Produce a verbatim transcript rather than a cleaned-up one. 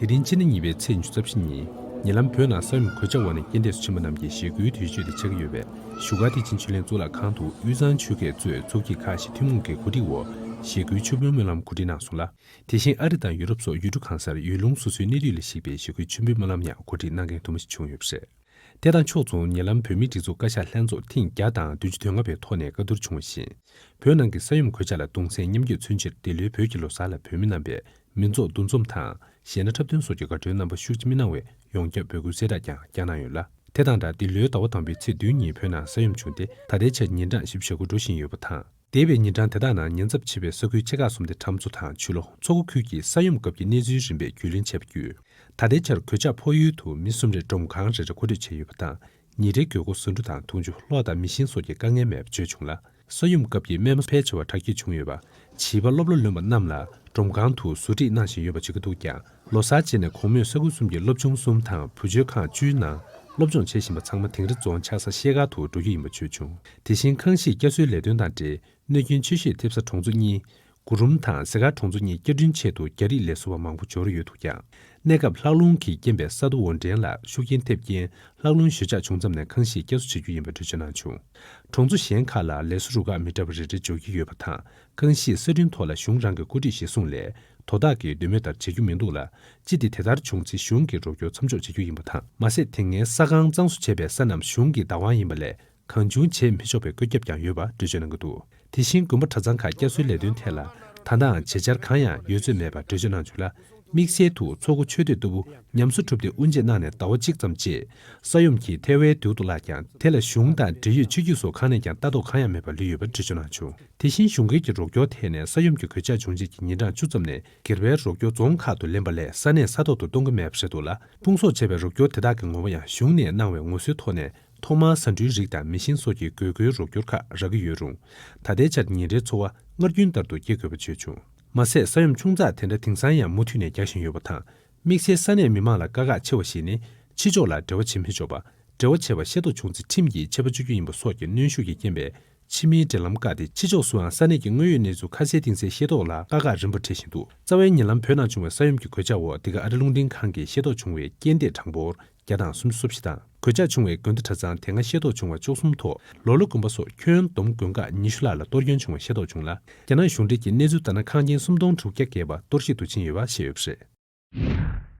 དེ་རིང་སྤྱི་ཟླ་གཉིས་པའི་ཚེས་ཉི་ཤུ་རྩ་བཞི་ཉིན། ཉེ་ལམ་བོད་ནང་ས་ཡོམ་གོད་ཆག་འོག་ནས་རྐྱེན་འདས་སུ་ཕྱིན་པ་རྣམས་ཀྱི་ཞེ་སྐུའི་དུས་ཆེན་དེ་ཆགས་ཀྱི་ཡོད་པས། བཞུགས་སྒར་བདེ་ཆེན་ཆོས་གླིང་གཙུག་ལག་ཁང་དུ་དབུས་གཙང་ཆོལ་ཁས་གཙོས་ཚོགས་སྐྱིད་ཁག་ཞིག་ཐུན་མོང་གི་གོ་སྒྲིག་འོག་ཞེ་སྐུའི་མཆོད་འབུལ་སྨོན་ལམ་གོ་སྒྲིག་གནང་སོང་ལ། དེ་བཞིན་ཨ་རི་དང་ཡུ་རོབ་སོགས་ཡུལ་གྲུ་གང་སར་ཡུལ་ལུང་སོ་སོའི་གནས་དུས་ལ་གཞིགས་པའི་ཞེ་སྐུའི་མཆོད་འབུལ་སྨོན་ལམ་ཡང་གོ་སྒྲིག་གནང་མཁན་དུ་མ་ཞིག་བྱུང་ཡོད་པ་རེད། དེ་དང་ཕྱོགས་མཚུངས། ཉེ་ལམ་བོད་མིའི་སྒྲིག་འཛུགས་བཀའ་ཤག་ལྷན་ཚོགས་ཐེངས་བརྒྱ་དང་བདུན་ཅུ་དོན་ལྔ་པའི་ཐོག་ནས་བཀའ་བསྡུར་བྱུང་བ་བཞིན། བོད་ནང་གི་ས་ཡོམ་གོད་ཆག་ལ་གདུང་སེམས་མཉམ་སྐྱེད་མཚོན་ཕྱིར། འདི་ལོའི་བོད་ཀྱི་ལོ་གསར་ལ་བོད་མི་རྣམ་པས་མི་ཚོགས་འདུ་འཛོམས་དང་། གཞས་སྣ་འཁྲབ་སྟོན་སོགས་ཀྱི་དགའ་སྤྲོའི་རྣམ་པ་ཤུགས་ཆེ་མི་གནང་བའི་ཡོངས་ཁྱབ་འབོད་སྐུལ་གསལ་བསྒྲགས་ཀྱང་བསྐྱངས་གནང་ཡོད་ལ། དེ་དང་སྦྲགས། འདི་ལོའི་ཟླ་བ་དང་པོའི་ཚེས་བདུན་ཉིན་བོད་ནང་ས་ཡོམ་བྱུང་སྟེ། ད་ལྟའི་ཆར་ཉིན་གྲངས་བཞི་བཅུ་ཞེ་དགུ་འགྲོ་བཞིན་ཡོད་པ་དང་། འདས་པའི་ཉིན་གྲངས་དེ་དག་ནང་ཉེན་ཚབས་ཆེ་བའི་ས་ཁུལ་ཆེ་ཁག་གསུམ་སྟེ། ཁྲམ་མཚོ་དང་ཆུ་ལོག་མཚོ་སྒོ་ཁུལ་གྱི་ས་ཡོམ་སྐབས་ཀྱི་གནས་ཚུལ་རིམ་པས་རྒྱུས་ལོན་བྱས་པ་བརྒྱུད། ད་ལྟའི་ཆར་གོད་ཆག་ཕོག་ཡུལ་དུ་མི་གསུམ་རེ་མགྲོན་ཁང་རེ་རེ་མཁོ་སྤྲོད་བྱས་ཡོད་པ་དང་། ཉིན་རེའི་དགོས་མཁོ་ཟ་འབྲུ་དང་འཐུང་ཆུ། གློག་དང་མེ་ཤིང་སོགས་ཀྱི་དཀའ་ངལ་མེད་པ་བརྗོད་བྱུང་ལ། ས་ཡོམ་སྐབས་ཀྱི་རྨས་མ་ཕལ་ཆེ་བ་དྲག་སྐྱེད་བྱུང་ཡོད་པ། བྱིས་པ་སློབ་ལ་ལོན་པ་རྣམས་ལ་མགྲོན་ཁང་དུ་བཟོ་སྒྲིག་གནང་བཞིན་ཡོད་པ་བརྗོད་ཀྱི་འདུག་ཀྱང་། ལོ་གསར་རྗེས་ནས་གོང་སྨོས་ས་ཁུལ་གསུམ་གྱི་སློབ་ཆུང་གསུམ་དང་བུ་བཅོལ་ཁང་བཅུའི་ནང་སློབ་སྦྱོང་བྱེད་བཞིན་པ་ཚང་མ་དིང་རི་རྫོང་ཆགས་ས་ཤེལ་དཀར་དུ་འགྲོ་རྒྱུ་ཡིན་པ་བརྗོད་བྱུང་། དེ་བཞིན་ཁང་གཞིས་བསྐྱར་གསོའི་ལས་དོན་དང་འབྲེལ། གནོད་སྐྱོན་ཆེ་ཤོས་ཐེབས་ས་གྲོང་ཚོ་གཉིས། གུ་རུམ་དང་གཟིག་ག་གྲོང་ཚོ་གཉིས་བསྐྱར་སྐྲུན་ཆེད་དུ་རྒྱ་རིགས་ལས་བཟོ་བ་མང་པོ་འབྱོར་ཡོད་འདུག་ཀྱང་། གནས་སྐབས་ལྷགས་རླུང་གི་རྐྱེན་པས་ས་རྡོ་འོར་འདྲེན་ལ་ཤུགས་རྐྱེན་ཐེབས་རྐྱེན། ལྷགས་རླུང་ཞོད་འཇགས་བྱུང་ཙམ་ནས་ཁང་གཞིས་བསྐྱར་གསོ་བྱེད་རྒྱུ་ཡིན་པ་འགྲེལ་བརྗོད་གནང་བྱུང་། གྲོང་ཚོ་གཞན་ཁག་ལ་ལས་བཟོ་རུ་ཁག་མི་འདྲ་བ་རེ་རེ་འབྱོར་གྱི་ཡོད་པ་དང་། ཁང་གཞིས་གསར་སྐྲུན་ཐོག་ལ་གཞུང་རང་གི་བཀོད་སྒྲིག་གཞིར་བཟུང་ལས། དོ་བདག་གིས་འདོད་མོས་ལྟར་བྱེད་རྒྱུ་མི་འདུག་ལ། སྤྱི་དེ་དེ་ལྟར་བྱུང་ཚེ་གཞུང་གིས་རོགས་སྐྱོར་མཚམས་འཇོག་བྱེད་རྒྱུ་ཡིན་པ་དང་། མ་ཟད། དེ་སྔའི་ས་ཁང་གཙང་བཟོ་བྱས་པའི་ས་རྣམས་གཞུང་གི་བདག་དབང་ཡིན་པ་ལས། གང་བྱུང་བྱེད་མི་ཆོག་པའི་བཀོད་ཁྱབ་ཀྱང་ཡོད་པ་འགྲེལ་བརྗོད་གནང་གི་འདུག་དེ་བཞིན་དགོན་པ་གྲྭ་ཚང་ཁག་བསྐྱར་གསོའི་ལས་དོན་ཐད་ལ། ད་ལྟའང་བྱེད་འཆར་གང་ཡང་ཡོད་ཚོད་མེད་པ་འགྲེལ་བརྗོད་གནང་བྱུང་ལ། དམིགས་བསལ་དུ་མཚོ་སྒོ་ཆུ་སྟོད་ལྟ་བུ་ཉམས་གསོ་གྲུབ་སྟེ་དབུ་འབྱེད་གནང་ནས་ཟླ་བ་གཅིག་ཙམ་རྗེས། ས་ཡོམ་གྱིས་ཐལ་བའི་རྡེའུ་དུ་བརླགས་ཀྱང་། དེ་ལ་གཞུང་དང་འབྲེལ་ཡོད་སྤྱི་རྒྱུ་སོགས་གང་ནས་ཀྱང་ལྟ་རྟོག་གང་ཡང་མེད་པར་ལུས་ཡོད་པ་འགྲེལ་བརྗོད་གནང་བྱུང་། དེ་བཞིན་གཞུང་སྒེར་གྱི་རོགས་སྐྱོར་ཐད་ནས་ས་ཡོམ་གྱི་གོད་ཆག་བྱུང་རྗེས་ཀྱི་ཉིན་གྲངས་བཅུ་ཙམ་ནས་སྒེར་པའི་རོགས་སྐྱོར་རྫོང་ཁག་ཏུ་ལེན་པ་ལས། ས་གནས་ས་ཐོག་ཏུ་གཏོང་གི་མེད་པ་རེད་འདུག་ལ། སྤུང་གསོག་བྱས་པའི་རོགས་སྐྱོར་དེ་དག་གི་ངོ་བོ་ཡང་གཞུང་ནས་གནང་བའི་ངོ་སོའི་ཐོག་ནས། ཐོག་མར་ཟ་འབྲུའི་རིགས་དང་མེ་ཤིང་སོགས་ཀྱི་དགོས་མཁོའི་རོགས་སྐྱོར་ཁག་རག་གི་ཡོད་རུང་། ད་ལྟའི་ཆར་ཉིན་རེའི་འཚོ་བ་སྔར་རྒྱུན་ལྟར་དུ་སྐྱེལ་དགོས་པ་བརྗོད་བྱུང་། མ་ཟད། ས་ཡོམ་ཆུང་ཙག་དེ་འདྲ་དེང་སང་ཡང་མུ་མཐུད་ནས་རྒྱག་བཞིན་ཡོད་པ་དང་། དམིགས་བསལ་ས་གནས་མི་མང་ལ་དཀའ་ཁག་ཆེ་བ་ཞིག་ནི། ཕྱི་ཕྱོགས་ལ་འབྲེལ་བ་བྱེད་མི་ཆོག་པ། འབྲེལ་བ་བྱས་པ་ཤེས་རྟོགས་བྱུང་ཚེ་ཁྲིམས་ཀྱིས་ཆད་པ་གཅོད་རྒྱུ་ཡིན་པ་སོགས་ཀྱི་གནོན་ཤུགས་ཀྱི་རྐྱེན་པས། ཕྱི་མིའི་འབྲེལ་ལམ་བཀག་སྟེ། ཕྱི་ཕྱོགས་སུའང་ས་གནས་ཀྱི་དངོས་ཡོད་གནས་ཚུལ་ཁ་གསལ་གཏིང་གསལ་ཤེས་རྟོགས་ལ་དཀའ་ཁག་རིམ་པར་འཕྲད་བཞིན་འདུག་རྩ་བའི་ཉེ་ལམ་བོད་ནང་བྱུང་བའི་ས་ཡོམ་གྱི་གོད་ཆག་འོག་འདི་ག་ཨ་རི་རླུང་འཕྲིན་ཁང་གིས་ཤེས་རྟོགས་བྱུང་བའི་རྐྱེན་འདས་གྲངས་འབོར་བརྒྱ་དང་སུམ་ཅུ་སོ་བཞི་དང་། གོད་ཆག་བྱུང་བའི་དགོན་སྡེ་གྲྭ་ཚང་དེ་སྔ་ཤེས་རྟོགས་བྱུང་བ་བཅུ་གསུམ་ཐོག་ལོ་ལོ་དགོན་པ་སོགས་ཁྱོན་བསྡོམས་དགོན་ཁག་ཉི་ཤུ་ལྷག་ལ་གཏོར་སྐྱོན་བྱུང་བ་ཤེས་རྟོགས་བྱུང་ལ། རྒྱ་ནག་གཞུང་འབྲེལ་གྱི་གནས་ཚུལ་ལྟར་ན། ཁང་ཆེན་སུམ་སྟོང་དྲུག་བརྒྱ་བརྒལ་བ་གཏོར་བཤིག་ཏུ་ཕྱིན་ཡོད་པ་བཤད་ཡོད་པ་རེད།